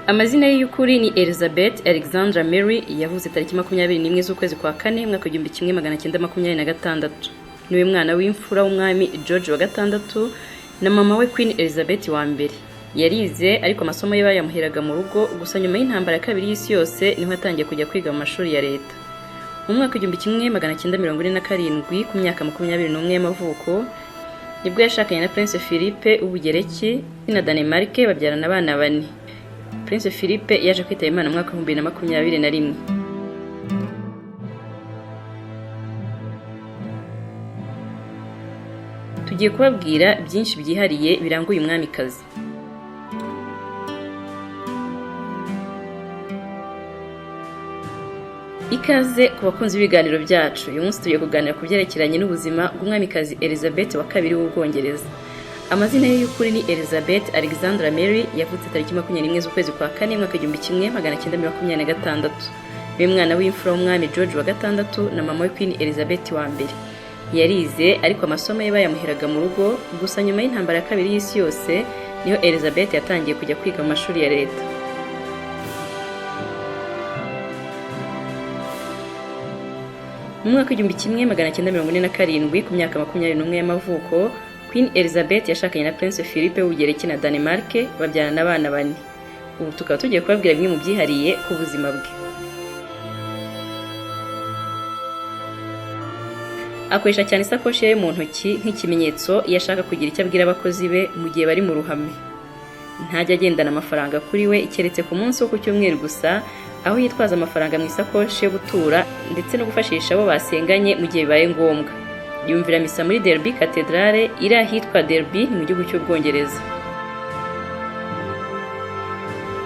Amazina ye y'ukuri ni Elizabeth Alexandra Mary. Yavutse tariki 21 z'ukwezi kwa kane, mwaka 1926. Niwe mwana w'imfura w'umwami George wa gatandatu na mama we Queen Elizabeth wa mbere. Yarize, ariko amasomo ye bayamuheraga mu rugo gusa. Nyuma y'intambara ya kabiri y'isi yose niho yatangiye kujya kwiga mu mashuri ya leta. Mu mwaka 1947, ku myaka 21 y'amavuko, nibwo yashakanye na Prince Philippe w'Ubugereki na Danemark, babyarana abana bane. Prince Philippe yaje kwitaba Imana mu mwaka 2021. Tugiye kubabwira byinshi byihariye biranga uyu mwamikazi. Ikaze ku bakunzi b'ibiganiro byacu. Uyu munsi tugiye kuganira ku byerekeranye n'ubuzima bw'umwamikazi Elizabeth wa kabiri w'Ubwongereza. Amazina ye y'ukuri ni Elizabeth Alexandra Mary. Yavutse tariki 21 z'ukwezi kwa kane, mwaka 1926. Niwe mwana w'imfura w'umwami George wa gatandatu na mama we Queen Elizabeth wa mbere. Yarize, ariko amasomo ye bayamuheraga mu rugo gusa. Nyuma y'intambara ya kabiri y'isi yose niho Elizabeth yatangiye kujya kwiga mu mashuri ya leta. Mu mwaka 1947, ku myaka 21 y'amavuko, Queen Elizabeth yashakanye na Prince Philippe w'Ubugereki na Danemark, babyarana abana bane. Ubu tukaba tugiye kubabwira bimwe mu byihariye ku buzima bwe. Akoresha cyane isakoshi ye mu ntoki nk'ikimenyetso iyo ashaka kugira icyo abwira abakozi be mu gihe bari mu ruhame. Ntajya agendana amafaranga kuri we keretse ku munsi wo ku cyumweru gusa, aho yitwaza amafaranga mu isakoshi yo gutura ndetse no gufashisha abo basenganye mu gihe bibaye ngombwa. Yumvira misa muri Derby Cathedral iri ahitwa Derby mu gihugu cy'Ubwongereza.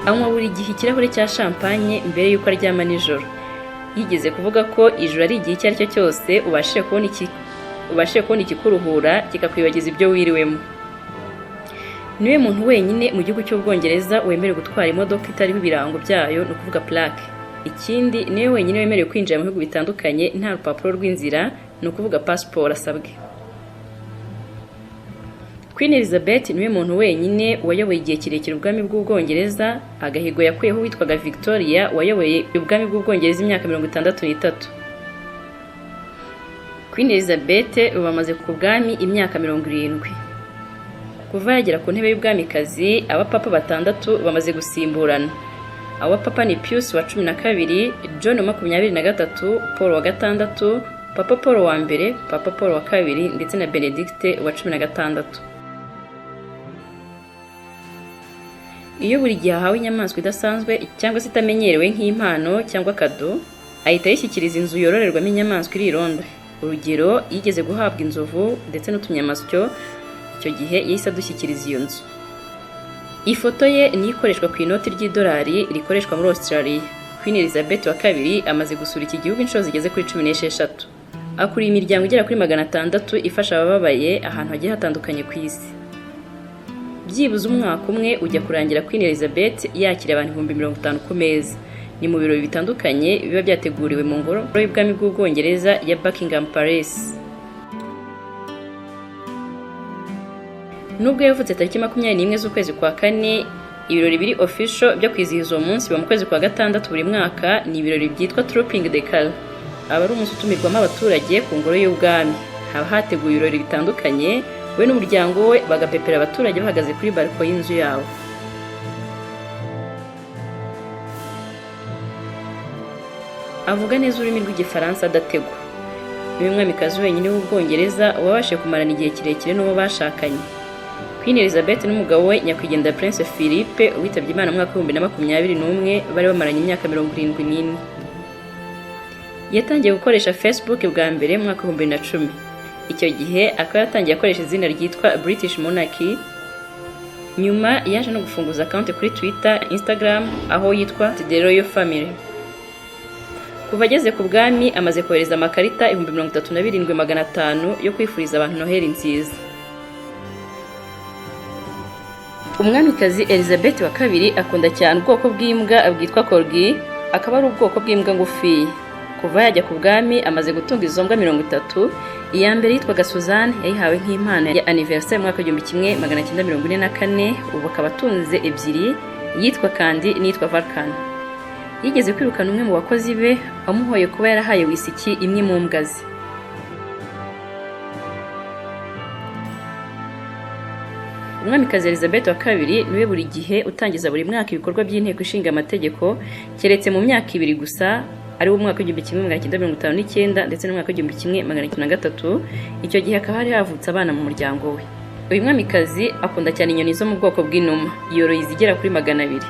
Anywa buri gihe ikirahure cya champagne mbere y'uko aryama nijoro. Yigeze kuvuga ko ijoro ari igihe icyo ari cyo cyose ubashije kubona ikikuruhura, kikakwibagiza ibyo wiriwemo. Niwe muntu wenyine mu gihugu cy'Ubwongereza wemerewe gutwara imodoka itariho ibirango byayo, ni ukuvuga plaque. Ikindi, niwe wenyine wemerewe kwinjira mu bihugu bitandukanye nta rupapuro rw'inzira, ni ukuvuga pasiporo, asabwe. Queen Elizabeth niwe muntu wenyine wayoboye igihe kirekire ubwami bw'Ubwongereza, agahigo yakuyeho uwitwaga Victoria wayoboye ubwami bw'Ubwongereza imyaka 63. Queen Elizabeth ubu amaze ku bwami imyaka 70. Kuva yagera ku ntebe y'ubwamikazi, abapapa batandatu bamaze gusimburana. Abo bapapa ni Pius wa 12, John wa 23, Paul wa gatandatu, Papa Paul wa mbere, Papa Paul wa kabiri ndetse na Benedicte wa 16. Iyo buri gihe ahawe inyamaswa idasanzwe cyangwa se itamenyerewe nk'impano cyangwa kado, ahita ayishyikiriza inzu yororerwamo inyamaswa iri i Londres. Urugero, yigeze guhabwa inzovu ndetse n'utunyamasyo. Icyo gihe yahise adushyikiriza iyo nzu. Ifoto ye niyo ikoreshwa ku inoti ry'idolari rikoreshwa muri Australia. Queen Elizabeth wa kabiri amaze gusura iki gihugu inshuro zigeze kuri 16. Akuriye imiryango igera kuri 600 ifasha abababaye ahantu hagiye hatandukanye ku isi. Byibuze umwaka umwe ujya kurangira Queen Elizabeth yakira abantu 50,000 ku meza. Ni mu birori bitandukanye biba byateguriwe mu ngoro y'ubwami bw'Ubwongereza ya Buckingham Palace. Nubwo yavutse tariki 21 z'ukwezi kwa kane, ibirori biri official byo kwizihiza uwo munsi biba mu kwezi kwa gatandatu buri mwaka. Ni ibirori byitwa Trooping the Colour. Aba ari umunsi utumirwamo abaturage ku ngoro y'ubwami. Haba hateguwe ibirori bitandukanye, we n'umuryango we bagapepera abaturage bahagaze kuri balcon y'inzu yabo. Avuga neza ururimi rw'Igifaransa adategwa. Niwe mwamikazi wenyine w'Ubwongereza wabashije kumarana igihe kirekire n'uwo bashakanye. Queen Elizabeth n'umugabo we nyakwigendera Prince Philippe witabye Imana mu mwaka w'2021 bari bamaranye imyaka 74. Yatangiye gukoresha Facebook bwa mbere mu mwaka w'2010. Icyo gihe akaba yatangiye akoresha izina ryitwa British Monarchy. Nyuma yaje no gufunguza account kuri Twitter, Instagram, aho yitwa The Royal Family. Kuva ageze ku bwami, amaze kohereza amakarita 37,500 yo kwifuriza abantu Noheli nziza. Umwamikazi Elizabeth wa kabiri akunda cyane ubwoko bw'imbwa bwitwa Corgi, akaba ari ubwoko bw'imbwa ngufiya. Kuva yajya ku bwami amaze gutunga izo mbwa 30. Iya mbere yitwaga Suzanne, yayihawe nk'impano ya anniversaire mu mwaka w'1944. Ubu akaba atunze ebyiri. Iyitwa Kandi n'iyitwa Vulcan. Yigeze kwirukana umwe mu bakozi be amuhoye kuba yarahaye wisiki imwe mu mbwa ze. Umwamikazi Elizabeth wa kabiri niwe buri gihe utangiza buri mwaka ibikorwa by'inteko ishinga amategeko, keretse mu myaka ibiri gusa, ari wo mwaka w'1959 ndetse n'umwaka w'1903. Icyo gihe hakaba hari havutse abana mu muryango we. Uyu mwamikazi akunda cyane inyoni zo mu bwoko bw'inuma, yoroye izigera kuri 200.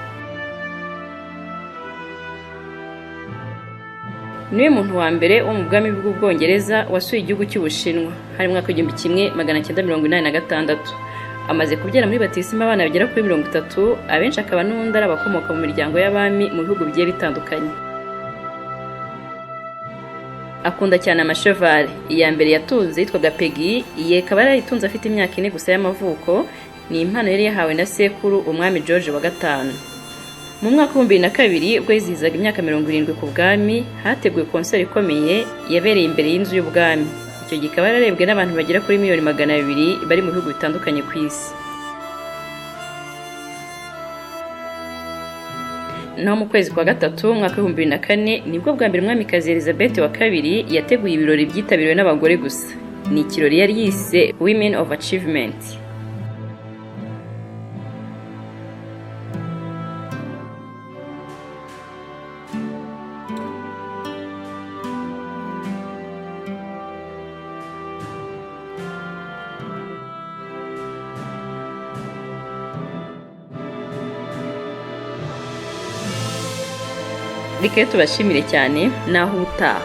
Niwe muntu wa mbere wo mu bwami bw'Ubwongereza wasuye igihugu cy'Ubushinwa, hari mu mwaka w'1986. Amaze kubyara muri batisimu abana bagera kuri 30, abenshi akaba n'undi ari abakomoka mu miryango y'abami mu bihugu bigiye bitandukanye. Akunda cyane amashevale. Iya mbere yatunze yitwaga Peggy, iyi akaba yarayitunze afite imyaka 4 gusa y'amavuko. Ni impano yari yahawe na sekuru umwami George wa gatanu. Mu mwaka w'2002 ubwo yizihizaga imyaka 70 ku bwami, hateguwe konseri ikomeye yabereye imbere y'inzu y'ubwami. Icyo gihe ikaba yararebwe n'abantu bagera kuri 200,000,000 bari mu bihugu bitandukanye ku isi. Naho mu kwezi kwa gatatu umwaka w'2004 nibwo bwa mbere umwamikazi Elizabeth wa kabiri yateguye ibirori byitabiriwe n'abagore gusa. Ni ikirori yari yise Women of Achievement. Reka tubashimire cyane, naho ubutaha.